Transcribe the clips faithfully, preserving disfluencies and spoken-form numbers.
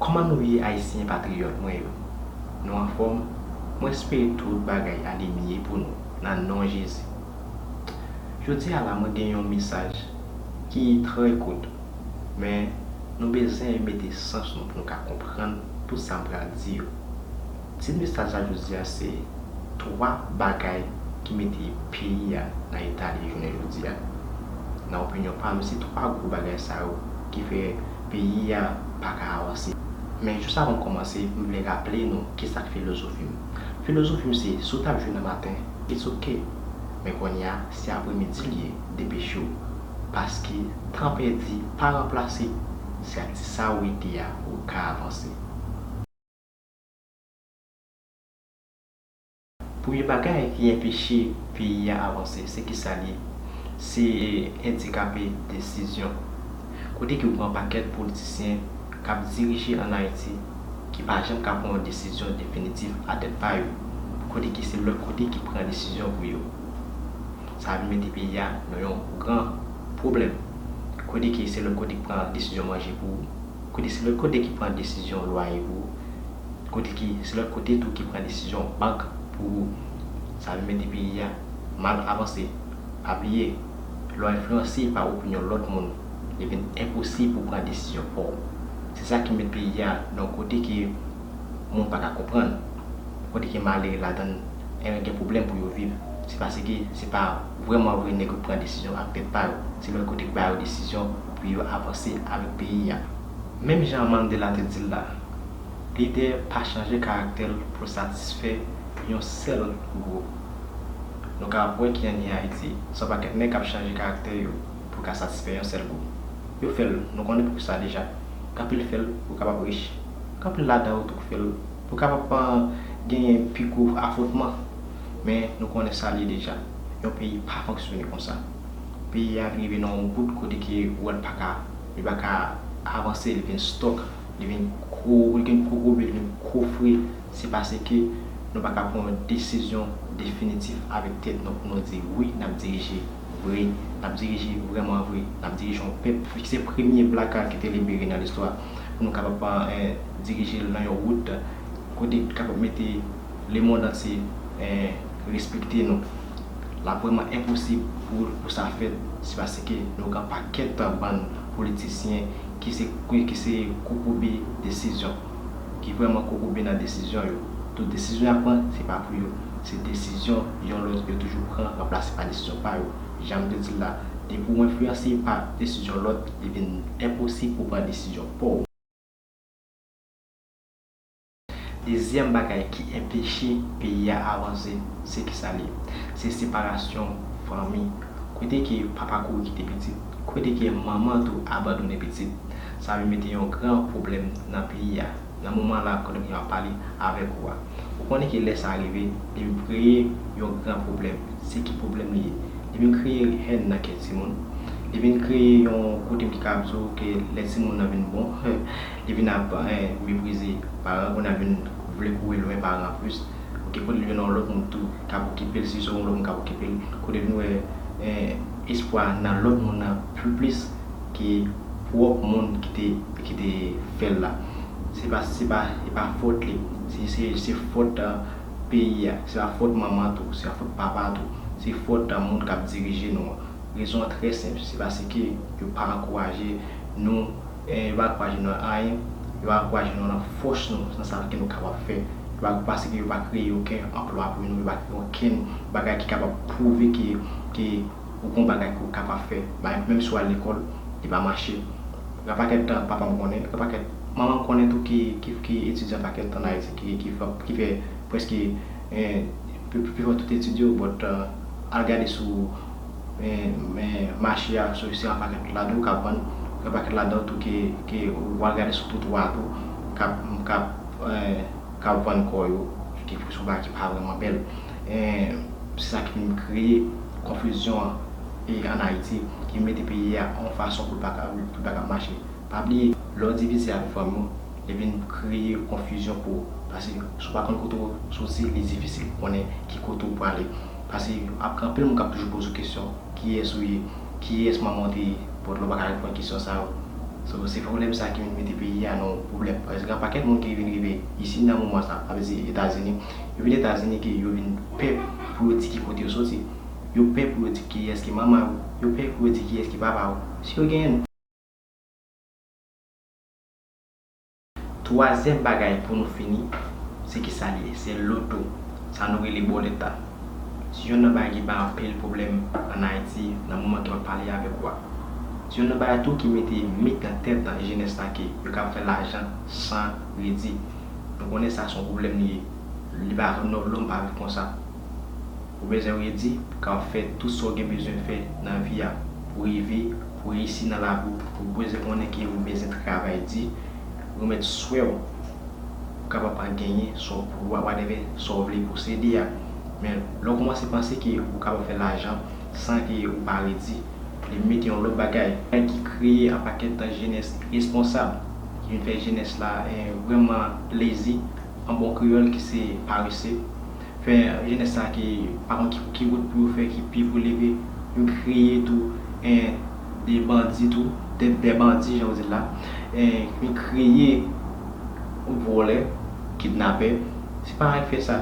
Kòman nou ye, Ayisyen patriyòt mwen yo? Nou anfòm? Mwen espere tout bagay ale mye pou nou, nan non Jezi. Jodi a la, mwen gen yon mesaj ki trè kout, men nou bezwen mete sans nou pou nou ka konprann tout sa m pral di yo. Tit mesaj la jodi a se twa bagay ki mete peyi a nan eta li ye jounen jodi a. Nan opinyon pa m, se twa gwo bagay sa yo ki fè peyi a pa ka avanse. Men jis avan m kòmanse, m vle raple nou kisa k filozofi m. Filozofi m se, si w t ap jwe nan maten, it's ok. Men kounye a, se apremidi l ye, depeche w. Paske tan pèdi pa ranplase, se ak ti sa ou rete a ou ka avanse. Premye bagay ki enpeche peyi a avanse, se kisa l ye? Se endikape desizyon. Kote ke ou gen yon pakèt politisyen k ap dirije ann Ayiti ki pa janm ka pran yon desizyon definitif a tèt pa yo. Kote ke se lòt kote ki pran desizyon pou yo. Sa vin mete peyi a nan yon gran pwoblèm. Kote ke se lòt kote ki pran desizyon manje pou ou. Kote se lòt kote ki pran desizyon lwaye pou ou. Kote ki se lòt kote tou ki pran desizyon bank pou ou. Sa vin mete peyi a mal avanse. Pa bliye, lè w enfliyanse pa opinyon lòt moun, li vin enposib pou w pran desizyon pa w. Se sa ki met peyi a nan yon kote ke moun pa ka konprann. Kote ke malere ladan l, eh, gen pwoblèm pou yo viv. Se paske se pa vrèman vre nèg yo pran desizyon ak tèt pa yo. Se lòt kote ki ba yo desizyon pou yo avanse avèk peyi a. Menm jan Mandela te di l la, lidè pa chanje karaktè l pou l satisfè yon sèl gwoup. Nou kapab wè ki anni Ayiti, se yon pakèt nèg k ap chanje karaktè yo pou ka satisfè yon sèl gwoup. Yo fè l, nou konnen poukisa deja. Gen anpil fè l pou kapab rich. Gen anpil ladan yo tou k fè l pou kapab, ah, genyen pi gwo afwontman. Men nou konnen sa l ye deja. Yon peyi pa fonksyone konsa. Peyi a vin rive nan yon bout kote ke wòl pa ka, li pa ka avanse, li vin stòk, li vin ko-, li vin kokobe, li vin kofre. Se paske nou pa ka pran yon desizyon definitif avèk tèt nou pou nou di, wi, n ap dirije vre, n ap dirije vrèman vre, n ap dirije yon pèp. Fikse premye blaka ki te libere nan listwa pou nou kapab, eh, dirije l nan yon wout kote k kapab mete lemonn antye, eh, respekte nou. L ap vrèman enposib pou, pou sa fèt, se paske nou gen pakèt bann politisyen ki se, ki se kokobe desizyon, ki vrèman kokobe nan desizyon yo. Tout desizyon y ap pran, se pa pou yo. Se desizyon yon lòt yo toujou pran, ranplase pa desizyon pa yo. Jan m te di l la, depi w enfliyanse pa desizyon lòt, li vin enposib pou w pran desizyon pa w. Dezyèm bagay ki enpeche peyi a avanse, se kisa l ye? Se separasyon fanmi. Kote ke papa kouri kite pitit, kote ke manman tou abandone pitit, sa vin mete yon gran pwoblèm nan peyi a. Nan moman la, kote ke m ap pale avèk ou a, ou konnen ke lè sa rive, li vin kreye yon gran pwoblèm. Se ki pwoblèm li ye? Li vin kreye hèn nan kè timoun. Li vin kreye yon kote ki ka di w ke lè timoun nan vin bon, li vin ap, eh, meprize paran, kounye a vin vle kouri lwen paran an plis. Oke, kote li vin yon lòt moun tou k ap okipe l, si se yon lòt moun k ap okipe l, kote l vin wè, eh, espwa nan lòt moun nan pli plis ke pwòp moun ki te, ki te fè l la. Se pa, se pa, se pa fòt li, se, se, se fòt, eh, peyi a, se pa fòt manman tou, se pa fòt papa tou, se fòt, eh, moun k ap dirije nou an. Rezon an trè senp, se paske yo pa ankouraje nou, eh, yo pa ankouraje nou nan anyen, yo pa ankouraje nou nan fòs nou, nan sa ke nou kapab fè. Yo pa, paske yo pa kreye okenn anplwa pou nou, yo pa kreye okenn bagay ki kapab pwouve ke, ke ou gen yon bagay ke ou kapab fè. Ba, menm si w al lekòl, li pa mache. Gen pakèt tan papa m konnen, gen pakèt manman m konnen tou ki, ki, ki etidye pakèt tan ann Ayiti, ki, ki fè, ki fè prèske, eh, pi, pi, pi fè tout etid yo, but, eh, al gade sou, eh, eh, mache a, sou, se yon pakèt ladan yo k ap vann, gen pakèt ladan yo tou ke, ke w al gade sou twotwa a tou, k ap, k ap, eh, k ap vann kò yo, ki se yon bagay ki pa vrèman bèl. Eh, se sa ki vin kreye konfizyon an, e, ann Ayiti, ki mete peyi a yon fason pou l pa ka, pou l pa ka mache. Pa bliye, lè w divize avèk fanmi w, li vin kreye konfizyon pou ou. Paske si w pa konn kote w soti, li difisil pou konnen ki kote w prale. Paske ap gen anpil moun k ap toujou poze w kesyon, kiyès ou ye, kiyès manman w te ye, but lè w pa ka reponn kesyon sa yo, So, se pwoblèm sa ki vin mete peyi a nan yon pwoblèm. Paske gen pakèt moun ki vin rive isi nan moman sa, sa vle di Etazini. Yo vin Etazini ke yo vin pè pou yo di ki kote yo soti. Yo pè pou yo di kiyès ki manman yo. Yo pè pou yo di kiyès ki papa yo. Si yo genyen. Twazyèm bagay pou nou fini, se ki sa li ye? Se loto, sa nou rele bòlèt la. Se yonn nan bagay ki bay anpil pwoblèm ann Ayiti nan moman ke m ap pale avèk ou a. Se yonn nan bagay tou ki mete mit nan tèt nan jenès la ke yo ka fè lajan san redi. Nou konnen sa se yon pwoblèm li ye. Li pa, lòm pa viv konsa. Ou bezwen redi pou kapab fè tout sa w gen bezwen fè nan vi a, pou rive, pou reyisi nan lavi w, ou bezwen konnen ke ou bezwen travay di, remèt swè w, pou kapab genyen sa w, whatever sa w vle posede a. Men lè w kòmanse panse ke ou kapab fè lajan san ke ou pa redi, li mete yon lòt bagay ki kreye yon pakèt jenès iresponsab, ki vin fè jenès la, eh, vrèman lazy, an bon kreyòl ki se parese. Fè jenès sa ki pa konn ki, ki wout pou yo fè ki pi pou leve. Yo kreye tou, en, de bandi tou, de, de bandi, jan w di l la. En, yo kreye vòlè, kidnapè. Se pa anyen k fè sa.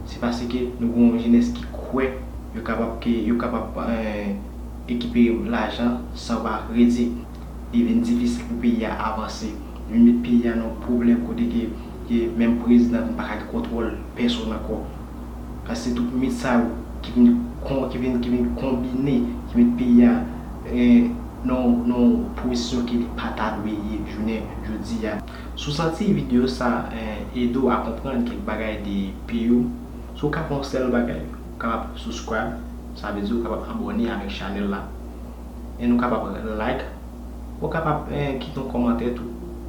Se paske nou gen yon jenès ki kwè yo kapab, ke yo kapab, en, rekipere lajan san pa redi. Li vin difisil pou peyi a avanse. Li met peyi a nan pwoblèm kote ke, ke menm prezidan vin pa ka gen kontwòl pèsonn ankò. Paske se tout mit sa yo ki vin kon-, ki vin, ki vin konbine, ki met peyi a, eh, nan, nan yon pozisyon ke li pa ta dwe ye jounen jodi a. Si w santi videyo sa, eh, ede w a konprann kèk bagay de peyi w, si w ka fè yon sèl bagay, ou kapab subscribe, sa vle di ou kapab abòne avèk chanèl la. E nou kapab like, ou kapab, eh, kite yon kòmantè tou.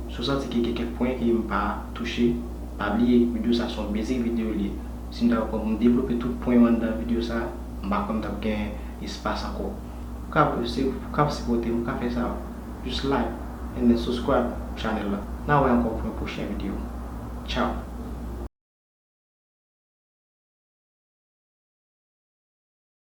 Si w santi ke gen kèk pwen ke m pa touche, pa bliye, videyo sa se yon basic videyo li ye. Si m ta pran pou m devlope tout pwen yo anndan videyo sa, m pa kwè m t ap gen espas ankò. Ou ka, se, ou ka sipòte m, ou ka fè sa. Just like and then subscribe channel la. N a wè ankò pou yon pwochen videyo. Ciao.